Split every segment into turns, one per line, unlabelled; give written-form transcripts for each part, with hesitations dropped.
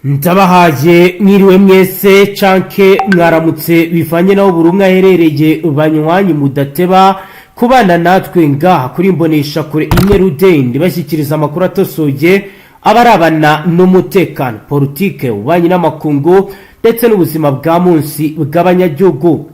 Ndabahaye mwiriwe mwese canke mwaramutse, bivanye naho buri umwe aherereye. Banywanyi mudateba kubana natwe ngaha kuri Imbonesha Kure imwe rudende, bashyikiriza amakuru atosoye abarabana n'umutekano, politike, ububanyi n'amakungu ndetse n'ubuzima bwa munsi bw'abanyagihugu.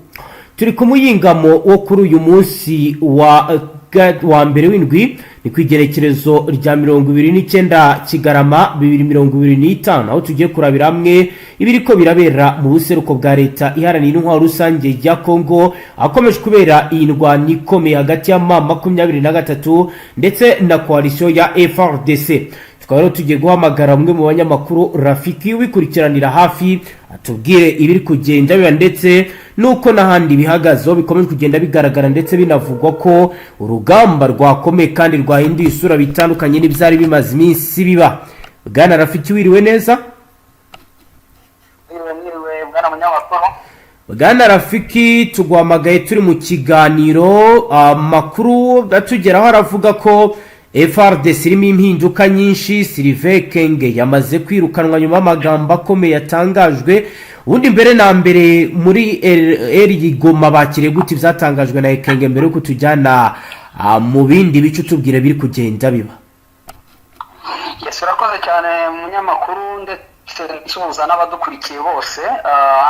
Turi ku muyingamo wo kuri uyu munsi wa mbere w'indwi, ni ku igerekerezo rya 29 Kigarama 2025, aho tugiye kurabira hamwe ibiriko birabera mu buseruko bwa Leta Iharanira Intwaro Rusange ya Kongo, akomeje kubera iyi ndwano ikomeye hagati ya M23 ndetse na coalition ya FARDC. Tukaba rero tugiye guhamagara umwe mu banyamakuru, Rafiki, wikurikiranira hafi, atubwire ibiri kugenda biba ndetse n'uko n'ahandi bihagazeho bikomeje kugenda bigaragara, ndetse binavugwa ko urugamba rwakomeye kandi rwahinduye isura bitandukanye n'ibyari bimaze iminsi biba. Bwana Rafiki, wiriwe neza?
Mwiriwe, mwiriwe, bwana munyamakuru.
Bwana Rafiki, tuguhamagaye turi mu kiganiro. Amakuru atugeraho aravuga ko FARDC irimo impinduka nyinshi. Sylvain Ekenge yamaze kwirukanwa nyuma y'amagambo akomeye yatangajwe. Ubundi mbere na mbere, muri eri Goma bakiriye gute ibyatangajwe na Ekenge, mbere yuko tujyana mu bindi bice utubwira biri kugenda biba?
Yes, urakoze cyane munyamakuru, ndetse nsuhuza n'abadukurikiye bose.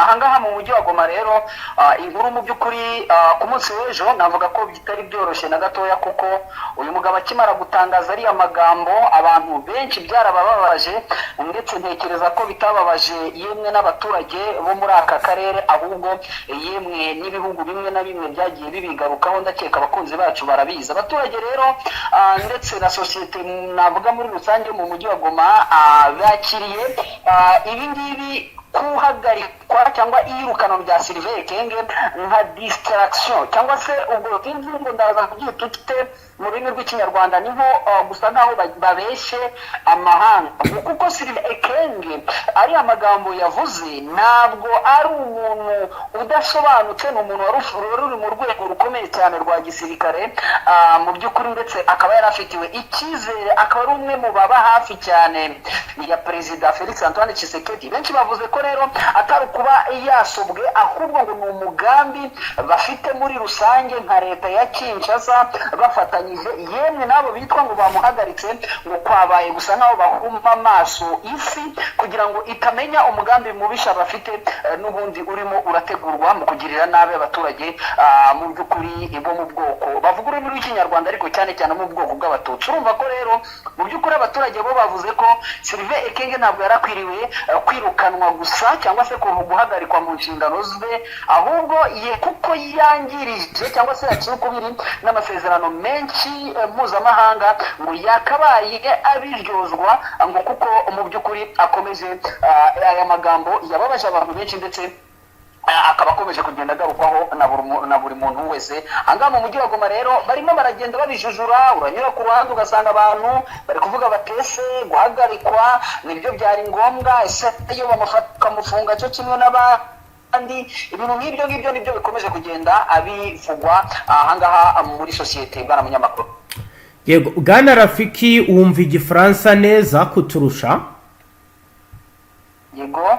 Ahangaha mu mujyi wa Goma rero, inkuru mu by'ukuri ku munsi w'ejo navuga ko bitari byoroshye na gatoya, kuko uyu mugabo akimara gutangaza ariya magambo, abantu benshi byarabababaje, ndetse ntekereza ko bitababaje yemwe n'abaturage bo muri aka karere, ahubwo yemwe n'ibihugu bimwe na bimwe byagiye bibigarukaho. Ndakeka abakunzi bacu barabizi. Abaturage rero ndetse na sosiyete navuga muri rusange mu mujyi wa Goma bakiriye ibi ngibi, kuhagarikwa cyangwa iyirukanwa rya Sylvain Ekenge, nka distraction, cyangwa se ubwo sinzi ngo ndaza kubyita ute mu rurimi rw'Ikinyarwanda, niho gusa nkaho babeshe amahanga, kuko Sylvain Ekenge ari amagambo yavuze ntabwo ari umuntu udasobanutse, ni umuntu wari uri mu rwego rukomeye cyane rwa gisirikare mu by'ukuri, ndetse akaba yari afitiwe icyizere, akaba ari umwe mu baba hafi cyane ya Perezida Felix Antoine Tshisekedi. Benshi bavuze ko rero atari ukuba yasobwe, ahubwo ngo ni umugambi bafite muri rusange nka leta ya Kinshasa bafatanyije yemwe n'abo bitwa ngo bamuhagaritse, ngo kwabaye gusa nk'aho bahuma amaso isi kugira ngo itamenya umugambi mubisha bafite n'ubundi urimo urategurwa mu kugirira nabi abaturage mu by'ukuri bo mu bwoko bavuga ururimi rw'Ikinyarwanda, ariko cyane cyane mu bwoko bw'Abatutsi. Urumva ko rero mu by'ukuri abaturage bo bavuze ko Sylvain Ekenge ntabwo yarakwiriwe kwirukanwa gusa cyangwa se guhagarikwa mu nshingano ze, ahubwo ye kuko yangirije cyangwa se yaciye ukubiri n'amasezerano menshi mpuzamahanga, ngo yakabaye abiryozwa, ngo kuko mu by'ukuri akomeje aya magambo yababaje abantu benshi, ndetse akaba akomeje kugenda agarukwaho na buri muntu wese. Ahangaha mu mujyi wa Goma rero barimo baragenda babijujura. Uranyura ku ruhande ugasanga abantu bari kuvuga batese guhagarikwa nibyo byari ngombwa, ese iyo bamufata bakamufunga cyo kimwe n'abandi? Ibintu nk'ibyo ngibyo nibyo bikomeje kugenda abivugwa ahangaha muri sosiyete, bwana munyamakuru.
Yego, bwana Rafiki, wumva Igifaransa neza kuturusha.
Yego.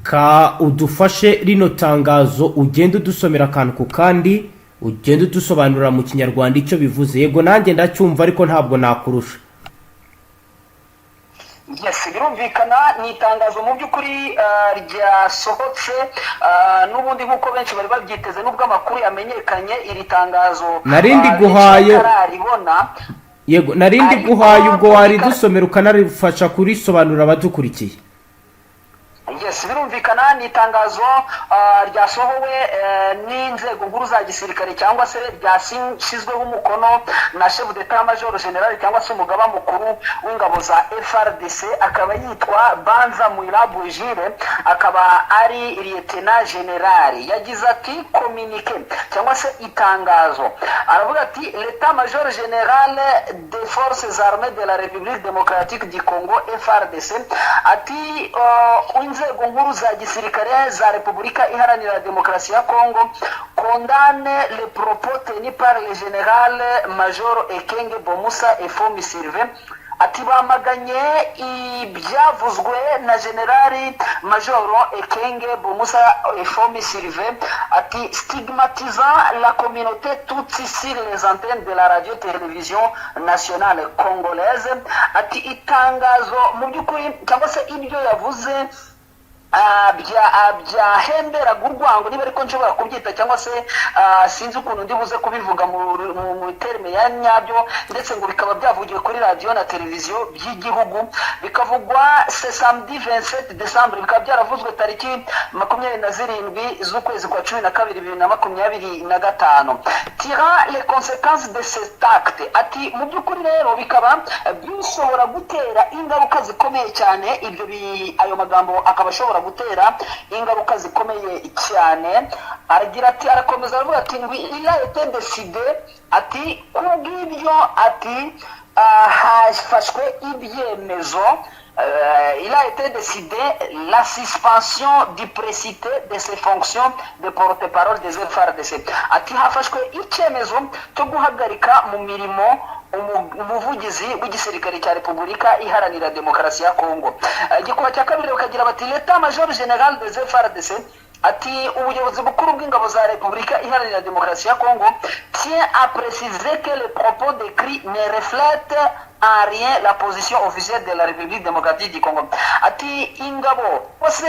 Ka udufashe rino tangazo, ugende udusomera akantu ku kandi, ugende udusobanurira mu Kinyarwanda icyo bivuze. Yego, nanjye ndacyumva, ariko ntabwo nakurusha.
Yes, birumvikana, ni itangazo mu by'ukuri ryasohotse n'ubundi nk'uko benshi bari babyiteze, nubwo amakuru yamenyekanye iri tangazo
Narindi
benshi
guhaye-
batararibona.
Yego, narindi
Ariko
guhaye, ubwo waridusomera ukanarifasha kurisobanurira abadukurikiye.
Yes, birumvikana, ni itangazo ryasohowe n'inzego nkuru za gisirikare, cyangwa se ryashyizweho umukono na chef d'état major général, cyangwa se umugaba mukuru w'ingabo za FARDC, akaba yitwa Banza Mwilambwe Jules, akaba ari lieutenant général. Yagize ati, communiqué cyangwa se itangazo, aravuga ati: "L'état major général des forces armées de la République démocratique du Congo, FARDC", ati inzego nkuru za gisirikare za Repubulika Iharanira Demokarasi ya Congo, "condamne les propos tenus par le général major Ekenge Bomusa Efomi Sylvain." Ati bamaganye ibyavuzwe na Generali Majoro Ekenge Bumusa Efomi Sylvain, ati stigmatisant la communauté tutsi sur les antennes de la Radio Télévision Nationale Congolaise. Ati itangazo mu by'ukuri cyangwa se ibyo yavuze byahemberaga urwango, niba ariko nshobora kubyita, cyangwa se sinzi ukuntu ndi buze kubivuga mu terme ya nyabyo, ndetse ngo bikaba byavugiwe kuri radiyo na televiziyo by'igihugu, bikavugwa ce samedi 27 décembre, bikaba byaravuzwe tariki 27 z'ukwezi kwa 12 2025. Tirant les conséquences de cet acte, ati mu by'ukuri rero bikaba bishobora gutera ingaruka zikomeye cyane. Ibyo ayo magambo akaba ashobora gutera ingaruka zikomeye cyane. Aragira ati, arakomeza aravuga ati ngo il a été décidé, ati kubw'ibyo, ati hafashwe ibyemezo. Il a été décidé la suspension du précité de ses fonctions de porte-parole des FARDC. Ati hafashwe icyemezo cyo guhagarika mu mirimo umuvugizi w'igisirikare cya Repubulika Iharanira Demokarasi ya Kongo. Igikuba cya kabiri bakagira bati l'état major général des FARDC, ati ubuyobozi bukuru bw'ingabo za Repubulika Iharanira Demokarasi ya Kongo, tient à préciser que les propos décrits ne reflètent en rien la position officielle de la République démocratique du Congo. Ati ingabo bose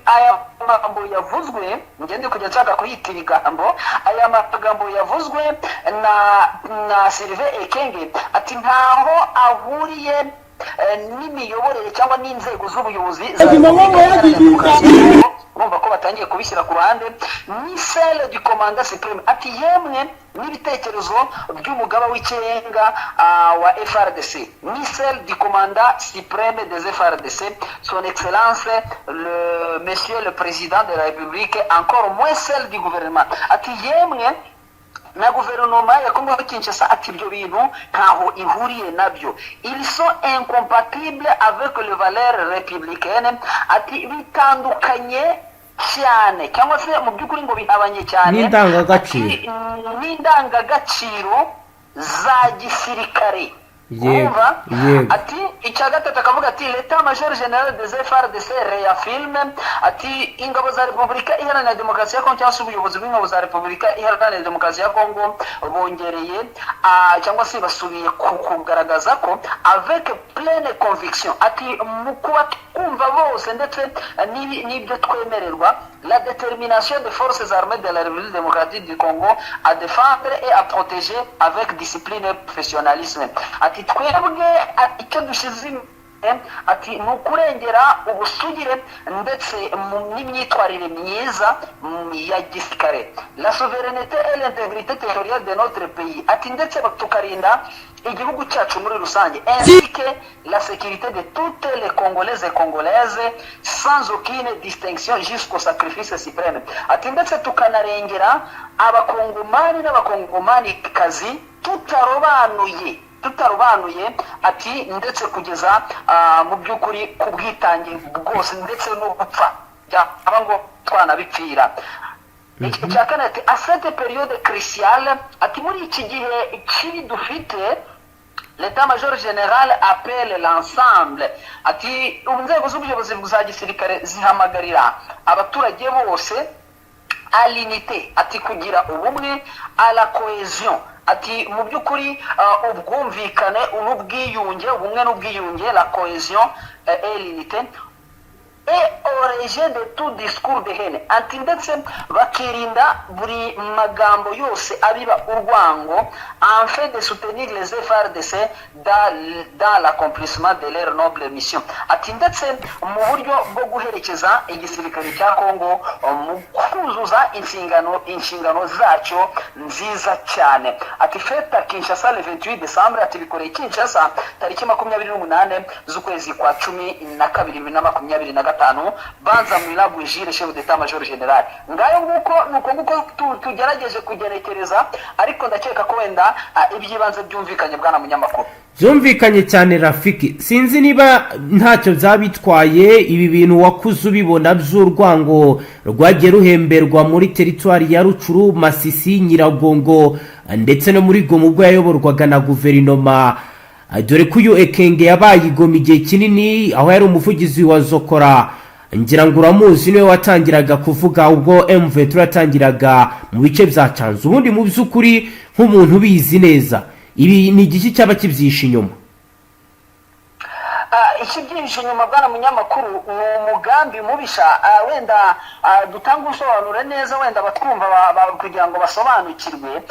aya magambo yavuzwe, ngende kujya nshaka kuyita ibigambo, aya magambo yavuzwe na Sylvain Ekenge, ati ntaho ahuriye n'imiyoborere cyangwa n'inzego z'ubuyobozi za Repubulika Iharanira Demokarasi ya Kongo. Urumva ko batangiye kubishyira ku ruhande. Ni celle du commandant suprême, ati yemwe n'ibitekerezo by'umugaba w'ikirenga wa FARDC, ni celle du commandant suprême des FARDC, son excellence le monsieur le président de la République, encore moins celle du gouvernement, ati yemwe na guverinoma ya Kongo Kinshasa, ati ibyo bintu ntaho ihuriye nabyo. Ils sont incompatibles avec les valeurs républicaines, ati bitandukanye cyane cyangwa se mu by'ukuri ngo bihabanye cyane
n'indangagaciro.
Ati, n'indangagaciro za gisirikare. Urumva?
Yego.
Ati icya gatatu akavuga ati l'état major général des FARDC réaffirme, ati ingabo za Repubulika Iharanira Demokarasi ya Kongo cyangwa se ubuyobozi bw'ingabo za Repubulika Iharanira Demokarasi ya Kongo bongereye cyangwa se basubiye kugaragaza ko avec pleine conviction, ati mu kuba twumva bose ndetse n'ibyo twemererwa, la détermination des forces armées de la République démocratique du Congo à défendre et à protéger avec discipline et professionnalisme, ati twebwe, ati icyo dushyize imbere, ati ni ukurengera ubusugire ndetse n'imyitwarire myiza ya gisirikare, la souveraineté et l'intégrité territoriale de notre pays, ati ndetse tukarinda igihugu cyacu muri rusange, ainsi que la sécurité de toutes les Congolaises et Congolaises sans aucune distinction jusqu'au sacrifice suprême, ati ndetse tukanarengera Abakongomani n'Abakongomanikazi tutarobanuye, ati ndetse kugeza mu by'ukuri ku bwitange bwose ndetse no gupfa byaba ngo twanabipfira. Iki cya kane, ati à cette période cruciale, ati muri iki gihe kibi dufite, l'état-major général appelle l'ensemble, ati inzego z'ubuyobozi za gisirikare zihamagarira abaturage bose, à l'unité, ati kugira ubumwe, à la cohésion, ati mu by'ukuri ubwumvikane n'ubwiyunge, ubumwe n'ubwiyunge, la cohésion et l'unité, et au rejet de tout discours de haine, ati ndetse bakirinda buri magambo yose abiba urwango, afin de soutenir les FARDC dans l'accomplissement de leur noble mission, ati ndetse mu buryo bwo guherekeza igisirikare cya Kongo mu kuzuza inshingano zacyo nziza cyane. Ati fait à Kinshasa le 28 décembre, ati bikoreye Kinshasa tariki 28 z'ukwezi kwa 12 2025. Banza Mwilambwe Jules, chef d'état major général. Ngayo nguko, nuko nguko tugerageje kugenekereza, ariko ndakeka ko wenda iby'ibanze byumvikanye, bwana munyamakuru.
Byumvikanye cyane, Rafiki. Sinzi niba ntacyo byaba bitwaye, ibi bintu wakuze ubibona by'urwango rwagiye ruhemberwa muri teritwari ya Rutshuru, Masisi, Nyiragongo ndetse no muri Goma ubwo yayoborwaga na guverinoma. Dore ko uyu Ekenge yabaye i Goma igihe kinini, aho yari umuvugizi wa Zokora. Ngira ngo uramuzi, niwe watangiraga kuvuga ubwo M23 yatangiraga mu bice bya Canzu. Ubundi mu by'ukuri, nk'umuntu ubizi neza, ibi ni igiki cyaba kibyihishe inyuma?
Ikibyihishe inyuma, bwana munyamakuru, ni umugambi mubisha. Wenda dutanga ubusobanuro neza, wenda batwumva kugira ngo basobanukirwe.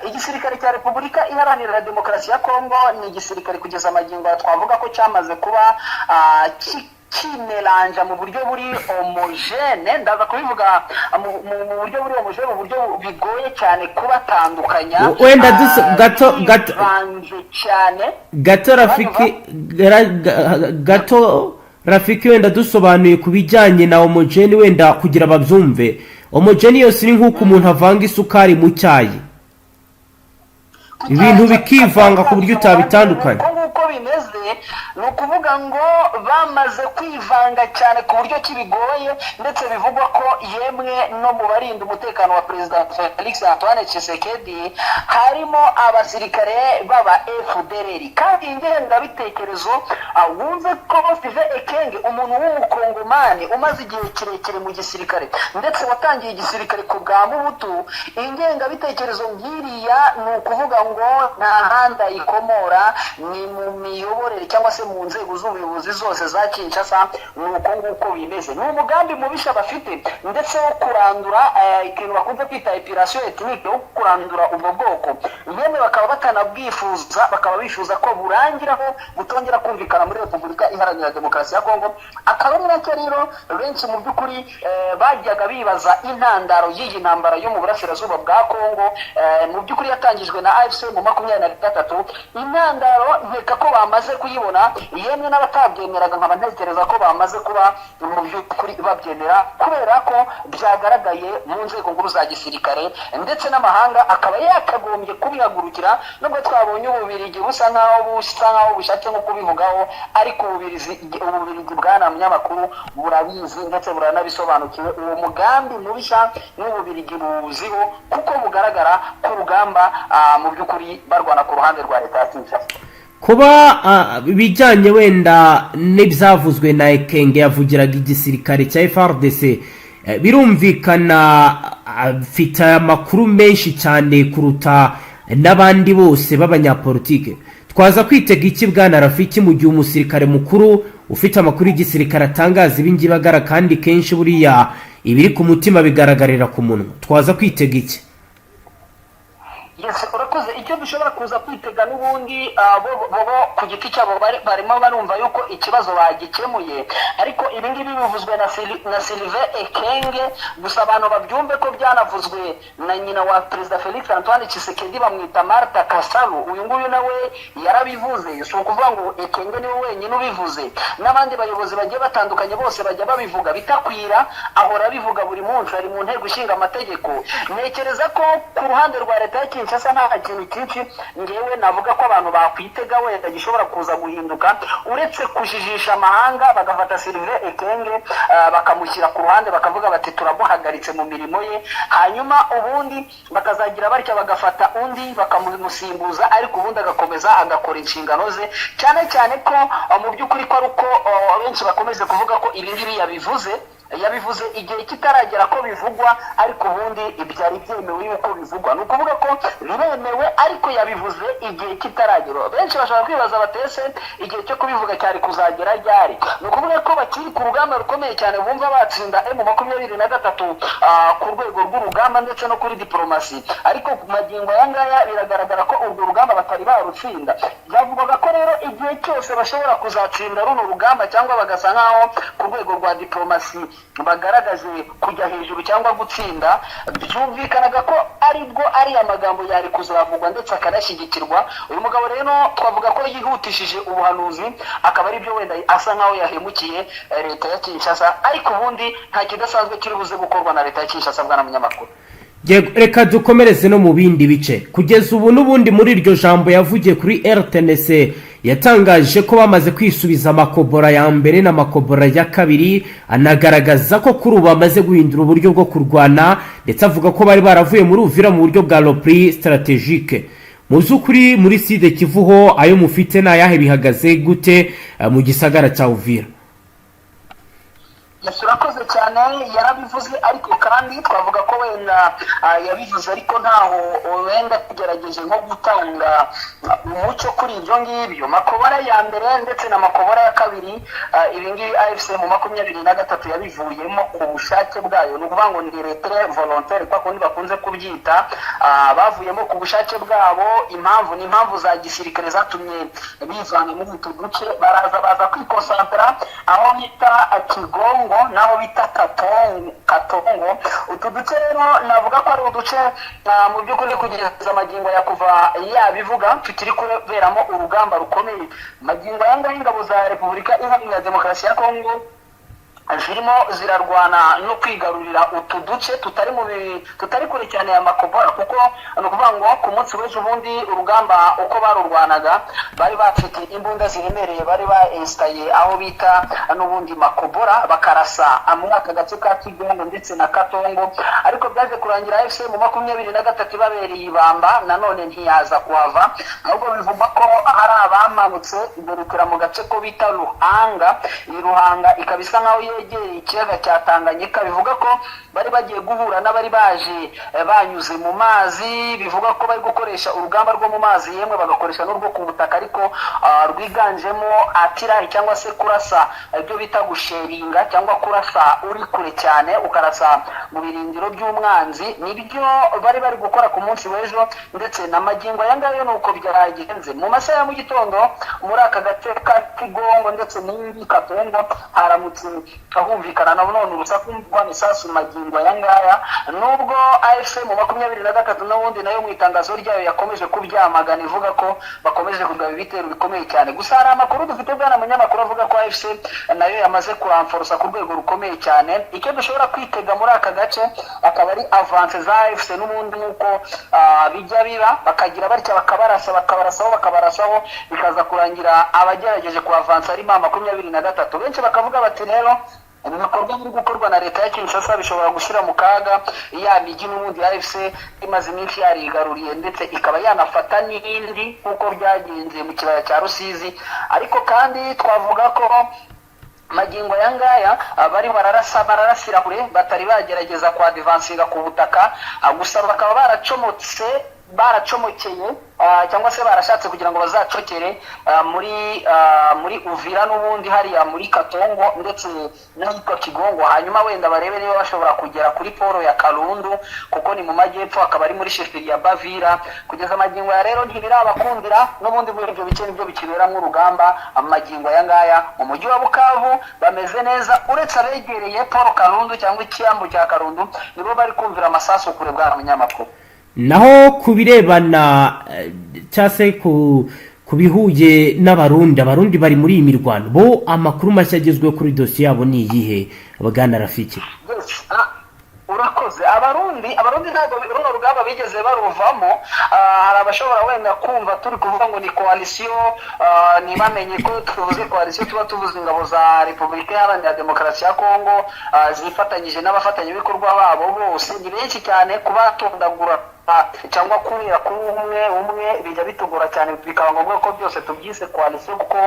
Igisirikare cya Repubulika Iharanira Demokarasi ya Kongo ni igisirikare kugeza amagingo aya twavuga ko cyamaze kuba kimeranja mu buryo buri homogène. Ndaza kubivuga mu buryo buri homogène, mu buryo bigoye cyane kubatandukanya.
Wenda gato
Bivanze cyane.
Gato Rafiki, gato Rafiki, wenda dusobanuye ku bijyanye na homogène, wenda kugira babyumve. Homogène yose ni nk'uko umuntu avanga isukari mu cyayi, ibintu bikivanga ku buryo utabitandukanya.
Uko nguko bimeze, ni ukuvuga ngo bamaze kwivanga cyane ku buryo kibigoye, ndetse bivugwa ko yemwe no mu barinda umutekano wa Perezida Felix Antoine Tshisekedi harimo abasirikare b'aba FDLR. Kandi ingengabitekerezo, wumve ko Sylvain Ekenge, umuntu w'umukongomani umaze igihe kirekire mu gisirikare, ndetse watangiye igisirikare ku bwa Mobutu, ingengabitekerezo nk'iriya ni ukuvuga ngo nta handi ayikomora, ni mu miyoborere cyangwa se mu nzego z'ubuyobozi zose za Kinshasa. Ni uko nguko bimeze. Ni umugambi mubisha bafite, ndetse wo kurandura ikintu bakunze kwita épuration ethnique, wo kurandura ubwo bwoko, yemwe bakaba batanabwifuza, bakaba bifuza ko burangiraho, butongera kumvikana muri Repubulika Iharanira Demokarasi ya Kongo. Akaba ari nacyo rero benshi mu by'ukuri bajyaga bibaza intandaro y'iyi ntambara yo mu burasirazuba bwa Kongo, mu by'ukuri yatangijwe na AFC mu 23. Intandaro nkeka ko bamaze kuyibona, yemwe n'abatabyemeraga nkaba ntekereza ko bamaze kuba mu by'ukuri babyemera, kubera ko byagaragaye mu nzego nkuru za gisirikare, ndetse n'amahanga akaba yakagombye kubihagurukira, nubwo twabonye Ububirigi busa nkaho bushatse nko kubivugaho. Ariko Ububirigi, bwana munyamakuru, burabizi ndetse buranabisobanukiwe. Uwo mugambi mubisha n'Ububirigi buwuziho, kuko bugaragara ku rugamba, mu by'ukuri barwana ku ruhande rwa leta ya Kinshasa.
Kuba ibijyanye wenda n'ibyavuzwe na Ekenge, yavugiraga igisirikare cya FARDC, birumvikana afite amakuru menshi cyane kuruta n'abandi bose b'abanyapolitike. Twaza kwitega iki, bwana Rafiki, mu gihe umusirikare mukuru ufite amakuru y'igisirikare atangaza ibingibi agara, kandi kenshi buriya ibiri ku mutima bigaragarira ku munwa? Twaza kwitega iki?
Yes, urakoze. Icyo dushobora kuza kwitega n'ubundi, bo ku giti cyabo barimo barumva yuko ikibazo bagikemuye, ariko ibi ngibi bivuzwe na Sylvain Ekenge gusa. Abantu babyumve ko byanavuzwe na nyina wa Perezida Felix Antoine Tshisekedi, bamwita Martha Kasalu. Uyu nguyu nawe yarabivuze. Si ukuvuga ngo Ekenge niwe wenyine ubivuze, n'abandi bayobozi bagiye batandukanye bose bajya babivuga. Bitakwira ahora abivuga buri munsi, ari mu nteko ishinga amategeko. Ntekereza ko ku ruhande rwa leta ya Kinshasa nta kintu cyinshi ngewe navuga ko abantu bakwitega wenda gishobora kuza guhinduka, uretse kujijisha amahanga, bagafata Sylvain Ekenge, bakamushyira ku ruhande, bakavuga bati: "Turamuhagaritse mu mirimo ye." Hanyuma ubundi bakazagira batya bagafata undi bakamusimbuza, ariko ubundi agakomeza agakora inshingano ze, cyane cyane ko mu by'ukuri ko ari uko benshi bakomeje kuvuga ko ibi ngibi yabivuze igihe kitaragera ko bivugwa, ariko ubundi byari byemewe yuko bivugwa. Ni ukuvuga ko biremewe, ariko yabivuze igihe kitaragera. Benshi bashobora kwibaza batese igihe cyo kubivuga cyari kuzagera ryari? Ni ukuvuga ko bakiri ku rugamba rukomeye cyane, bumva batsinda M23 ku rwego rw'urugamba ndetse no kuri diporomasi, ariko ku magingo aya ngaya biragaragara ko urwo rugamba batari barutsinda. Byavugwaga ko rero igihe cyose bashobora kuzatsinda runo rugamba, cyangwa bagasa nkaho ku rwego rwa diporomasi bagaragaje kujya hejuru cyangwa gutsinda, byumvikanaga ko aribwo ariya magambo yari kuzavugwa ndetse akanashyigikirwa. Uyu mugabo rero twavuga ko yihutishije ubuhanuzi, akaba aribyo wenda asa nkaho yahemukiye leta ya Kinshasa, ariko ubundi nta kidasanzwe kiri buze gukorwa na leta ya Kinshasa, bwana munyamakuru.
Yego, reka dukomereze no mu bindi bice. Kugeza ubu n'ubundi muri iryo jambo yavugiye kuri RTNC, yatangaje ko bamaze kwisubiza amakobora ya mbere n'amakobora ya kabiri, anagaragaza ko kuri ubu bamaze guhindura uburyo bwo kurwana, ndetse avuga ko bari baravuye muri Uvira mu buryo bwa repli stratégique. Mu by'ukuri muri Sud Kivu ho ayo mufite ni ayahe? Bihagaze gute mu gisagara cya Uvira?
Yes, urakoze cyane. Yarabivuze, ariko kandi twavuga ko wenda yabivuze ariko ntaho wenda tugerageje nko gutanga umucyo kuri ibyo ngibyo. Makobora ya mbere ndetse na Makobora ya kabiri, ibi ngibi AFC M23 yabivuyemo ku bushake bwayo. Ni ukuvuga ngo ni retrait volontaire, kwa kundi bakunze kubyita. Bavuyemo ku bushake bwabo. Impamvu ni impamvu za gisirikare zatumye bivana muri utu duce, baraza baza kwikonsantara aho bita Kigongo n'aho bita Katongo. Utu duce rero navuga ko ari uduce mu by'ukuri kugeza amagingo ya kuva yabivuga tukiri kuberamo urugamba rukomeye. Magingo aya ngaya ingabo za Repubulika Iharanira Demokarasi ya Kongo zirimo zirarwana no kwigarurira utu duce tutari kure cyane ya Makobora, kuko ni ukuvuga ngo ku munsi w'ejo bundi urugamba uko barurwanaga, bari bafite imbunda ziremereye, bari baesitaye aho bita n'ubundi Makobora, bakarasa muri aka gace ka Kigongo ndetse na Katongo. Ariko byaje kurangira AFC M23 ibabereye ibamba, nanone ntiyaza kuhava. Ahubwo bivugwa ko hari abamanutse berekera mu gace ko bita Ruhanga. Iyi Ruhanga ikaba isa nkaho yegereye ikiyaga cya Tanganyika. Bivuga ko bari bagiye guhura n'abari baje banyuze mu mazi. Bivuga ko bari gukoresha urugamba rwo mu mazi, yemwe bagakoresha n'urwo ku butaka, ariko rwiganjemo artillery cyangwa se kurasa, ibyo bita gusheringa cyangwa kurasa uri kure cyane, ukarasa mu birindiro by'umwanzi. Nibyo bari bari gukora ku munsi w'ejo, ndetse na magingo aya ngaya ni uko byagenze. Mu masaha ya mu gitondo muri aka gace ka Kigongo ndetse n'indi Katongo haramutse humvikana na none urusaku rw'amasasu magingo aya ngaya, nubwo AFC M23 n'ubundi nayo mu itangazo ryayo yakomeje kubyamagana, ivuga ko bakomeje kugaba ibitero bikomeye cyane. Gusa hari amakuru dufite, bwana munyamakuru, avuga ko AFC nayo yamaze kuramforosa ku rwego rukomeye cyane. Icyo dushobora kwitega muri aka gace akaba ari avance za AFC n'ubundi, nk'uko bijya biba, bakagira batya bakabarasa, bakabarasaho, bakabarasaho, bikaza kurangira abagerageje kuavansa ari M23. Benshi bakavuga bati: "Rero ibi bikorwa biri gukorwa na leta ya Kinshasa bishobora gushyira mu kaga ya mijyi n'ubundi ya AFC imaze iminsi yarigaruriye, ndetse ikaba yanafata n'indi nk'uko byagenze mu kibaya cya Rusizi." Ariko kandi twavuga ko magingo aya ngaya bari bararasa, bararasira kure, batari bagerageza kwadivansinga ku butaka. Gusa bakaba baracomotse, baracomokeye cyangwa se barashatse kugira ngo bazacokere muri Uvira n'ubundi hariya muri Katongo ndetse n'ahitwa Kigongo, hanyuma wenda barebe niba bashobora kugera kuri port ya Kalundu, kuko ni mu majyepfo, akaba ari muri chefferie ya Bavira. Kugeza amagingo ya rero ntibirabakundira. N'ubundi muri ibyo bice nibyo bikiberamo urugamba amagingo aya ngaya. Mu mujyi wa Bukavu bameze neza, uretse abegereye port Kalundu cyangwa icyambu cya Kalundu, nibo bari kumvira amasasu kure, bwa munyamakuru.
Naho ku birebana cyangwa se ku bihuye n'Abarundi, Abarundi bari muri iyi mirwano bo, amakuru mashya agezweho kuri dosiye yabo ni iyihe, bwana Rafiki?
Yes, urakoze. Abarundi ntabwo runo rugamba bigeze baruvamo. Hari abashobora wenda kumva turi kuvuga ngo ni coalition, ntibamenye ko tuvuze coalition tuba tuvuze ingabo za Repubulika Iharanira Demokarasi ya Kongo zifatanyije n'abafatanyabikorwa babo bose. Ni benshi cyane, kubatondagura cyangwa kubera kuri umwe umwe bijya bitugora cyane, bikaba ngombwa ko byose tubyise coalition, kuko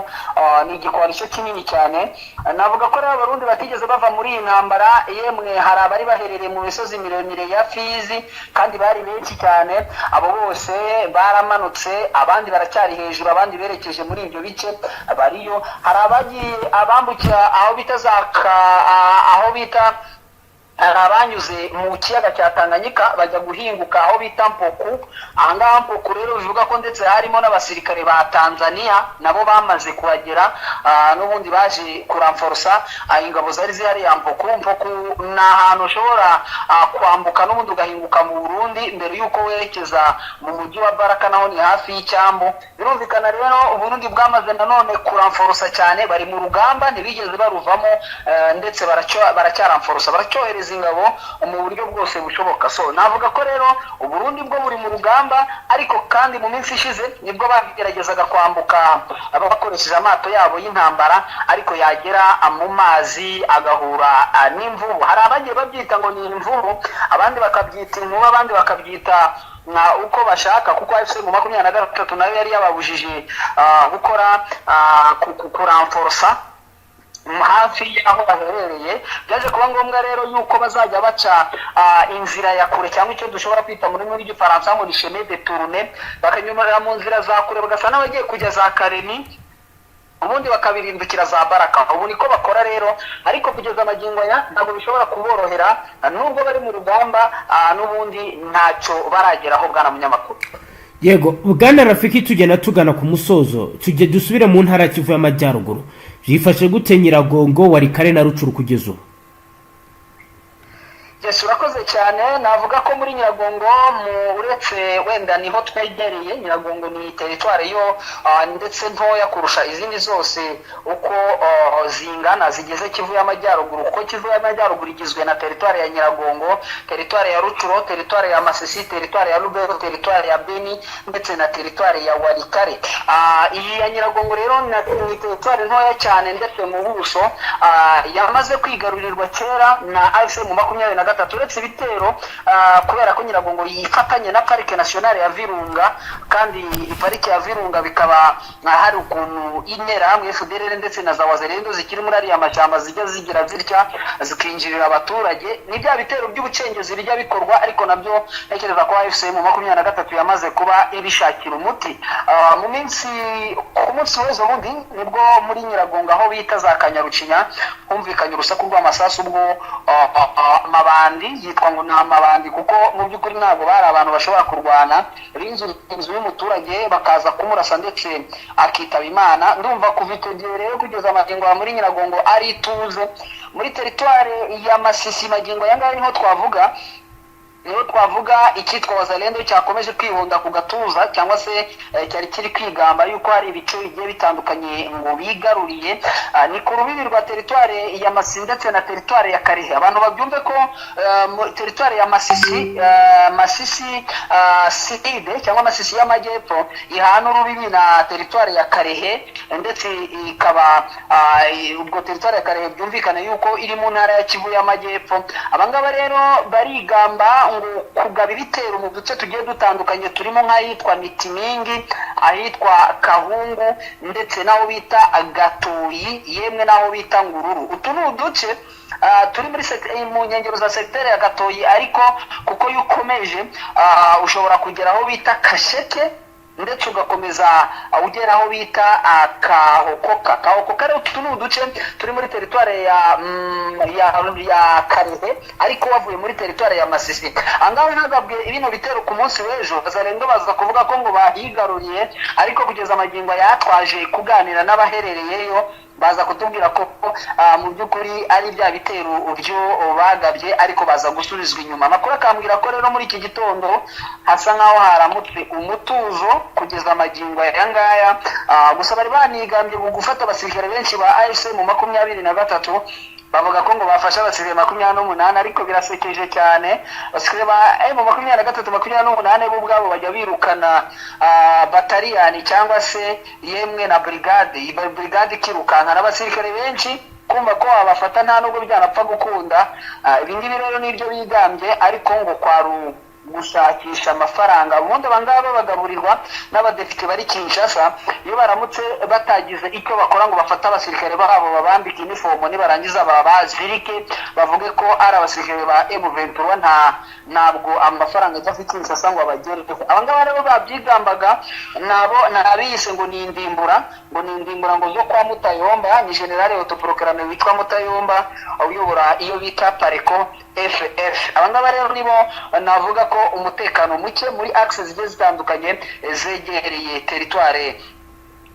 ni igicoalition kinini cyane. Navuga ko rero Abarundi batigeze bava muri iyi ntambara. Yemwe hari abari baherereye mu misozi miremire ya Fizi kandi bari benshi cyane. Abo bose baramanutse, abandi baracyari hejuru, abandi berekeje muri ibyo bice bariyo. Hari abagiye abambukira aho bita za aho bita, hari abanyuze mu kiyaga cya Tanganyika bajya guhinguka aho bita Mpoku. Ahangaha Mpoku rero bivuga ko ndetse harimo n'abasirikare ba Tanzania nabo bamaze kuhagera, n'ubundi baje kuramforosa ingabo zari zihari ya Mpoku. Mpoku ni ahantu ushobora kwambuka n'ubundi ugahinguka mu Burundi mbere y'uko werekeza mu mujyi wa Baraka, naho ni hafi y'icyambu. Birumvikana rero Uburundi bwamaze nanone kuramforosa cyane, bari mu rugamba, ntibigeze baruvamo, ndetse baracyaramforosa, baracyohereza kohereza ingabo mu buryo bwose bushoboka. So navuga ko rero Uburundi bwo buri mu rugamba, ariko kandi mu minsi ishize nibwo bageragezaga kwambuka bakoresheje amato yabo y'intambara, ariko yagera mu mazi agahura n'imvubu. Hari abagiye babyita ngo ni imvubu, abandi bakabyita inkuba, abandi bakabyita nka uko bashaka, kuko AFC M23 nayo yari yababujije gukora kuramforosa hafi y'aho baherereye. Byaje kuba ngombwa rero yuko bazajya baca inzira ya kure, cyangwa icyo dushobora kwita mu rurimi rw'Igifaransa ngo ni chemin détourné, bakanyurira mu nzira za kure, bagasa n'abagiye kujya za Karemi, ubundi bakabirindukira za Baraka. Ubu niko bakora rero, ariko kugeza amagingo aya ntabwo bishobora kuborohera nubwo bari mu rugamba, n'ubundi ntacyo barageraho, bwana munyamakuru.
Yego, bwana Rafiki, tugenda tugana ku musozo, tujye dusubire mu ntara ya Kivu y'Amajyaruguru. Byifashe gute Nyiragongo, Walikale na Rutshuru kugeza ubu?
Yes, urakoze cyane. Navuga ko muri Nyiragongo, mu uretse wenda niho twegereye, Nyiragongo ni teritwari yo ndetse ntoya kurusha izindi zose uko zingana zigeze Kivu y'Amajyaruguru, kuko Kivu y'Amajyaruguru igizwe na teritwari ya Nyiragongo, teritwari ya Rutshuru, teritwari ya Masisi, teritwari ya Lubero, teritwari ya Beni ndetse na teritwari ya Walikale. Iyi ya Nyiragongo rero ni teritwari ntoya cyane, ndetse mu buso yamaze kwigarurirwa kera na AFC M23, uretse ibitero kubera ko Nyiragongo yifatanye na Parike Nationale ya Virunga, kandi parike ya Virunga bikaba hari ukuntu Interahamwe, FDLR ndetse na za Wazalendo zikiri muri ariya mashyamba zijya zigira zitya zikinjirira abaturage. Ni bya bitero by'ubucengezi bijya bikorwa, ariko nabyo ntekereza ko AFC M23 yamaze kuba ibishakira umuti. Mu minsi, ku munsi w'ejo bundi, nibwo muri Nyiragongo aho bita za Kanyarucinya humvikanye urusaku rw'amasasu, ubwo amabandi yitwa ngo ni amabandi, kuko mu by'ukuri ntabwo bari abantu bashobora kurwana, binjira inzu y'umuturage bakaza kumurasa ndetse akitaba Imana. Ndumva kuva icyo gihe rero kugeza amagingo ya muri Nyiragongo ari ituze. Muri teritwari ya Masisi, magingo aya ngaya niho twavuga icyitwa Wazalendo cyakomeje kwihunda ku gatuza, cyangwa se cyari kiri kwigamba yuko hari ibice bigiye bitandukanye ngo bigaruriye. Ni ku rubibi rwa teritwari ya Masisi ndetse na teritwari ya Kalehe. Abantu babyumve ko teritwari ya Masisi, Masisi Sud cyangwa Masisi y'Amajyepfo, ihana urubibi na teritwari ya Kalehe, ndetse ikaba ubwo teritwari ya Kalehe byumvikane yuko iri mu ntara ya Kivu y'Amajyepfo. Abangaba rero barigamba ngo kugaba ibitero mu duce tugiye dutandukanye turimo nk'ahitwa Mitimingi, ahitwa Kahungu ndetse n'aho bita Gatoyi, yemwe n'aho bita Ngururu. Utu ni uduce turi mu nkengero za segiteri ya Gatoyi, ariko kuko iyo ukomeje ushobora kugera aho bita Kasheke, ndetse ugakomeza ugera aho bita Kahokoka. Kahokoka rero, utu ni uduce turi muri teritwari ya Kalehe, ariko wavuye muri teritwari ya Masisi. Ahangaha hagabwe bino bitero ku munsi w'ejo, Bazalendo baza kuvuga ko ngo bahigaruriye, ariko kugeza amagingo yatwaje kuganira n'abaherereyeyo, baza kutubwira ko mu by'ukuri ari bya bitero byo bagabye, ariko baza gusubizwa inyuma. Amakuru akambwira ko rero muri iki gitondo hasa nk'aho haramutse umutuzo kugeza amagingo aya ngaya. Gusa bari banigambye mu gufata abasirikare benshi ba AFC M23, bavuga ko ngo bafashe abasirikare 28, ariko birasekeje cyane. Abasirikare ba M23 28 bo ubwabo bajya birukana bataliyani cyangwa se yemwe na brigade, iyi brigade ikirukanka n'abasirikare benshi, kumva ko wabafata nta nubwo byanapfa gukunda. Ibi ngibi rero nibyo bigambye, ariko ngo kwaru gushakisha amafaranga. Ubundi abangaba bagaburirwa n'abadepite bari Kinshasa. Iyo baramutse batagize icyo bakora ngo bafate abasirikare babo babambike inifomo, nibarangiza babazirike bavuge ko ari abasirikare ba M23, ntabwo amafaranga ajya ku Kinshasa ngo abagereho. Abangaba rero babyigambaga nabo nabiyise ngo ni indimbura, ngo ni indimbura ngo zo kwa Mutayomba, ni generale autoproclamé witwa Mutayomba uyobora iyo bita Pareko FF. Abangaba rero nibo navuga ko umutekano muke muri axe zigiye zitandukanye zegereye teritware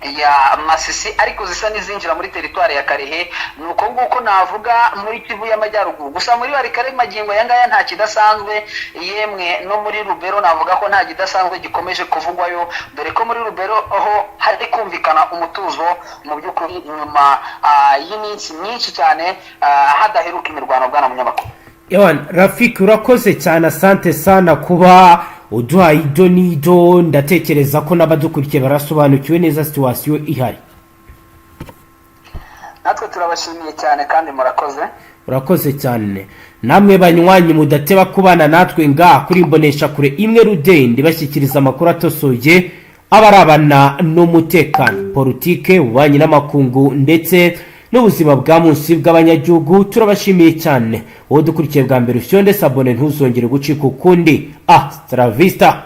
ya Masisi, ariko zisa n'izinjira muri teritwari ya Kalehe. Ni uko nguko navuga muri Kivu y'Amajyaruguru. Gusa muri Walikale magingo aya ngaya nta kidasanzwe, yemwe no muri Lubero navuga ko nta kidasanzwe gikomeje kuvugwayo, dore ko muri Lubero ho hari kumvikana umutuzo mu by'ukuri nyuma y'iminsi myinshi cyane hadaheruka imirwano, bwana munyamakuru.
Ewan Rafiki, urakoze cyane, asante sana kuba uduhaye ido n'ido. Ndatekereza ko n'abadukurikiye barasobanukiwe neza situation ihari.
Natwe turabashimiye cyane kandi murakoze.
Urakoze cyane. Namwe banywanyi mudateba kubana natwe ngaha kuri imbonesha kure imwe rudende bashyikiriza amakuru atosoye abarabana n'umutekano, politike, ububanyi n'amakungu ndetse n'ubuzima bwa munsi bw'abanyagihugu, turabashimiye cyane. Wowe dukurikiye bwa mbere, ufyonde s'abonner, ntuzongere gucika ukundi. Hasta la vista.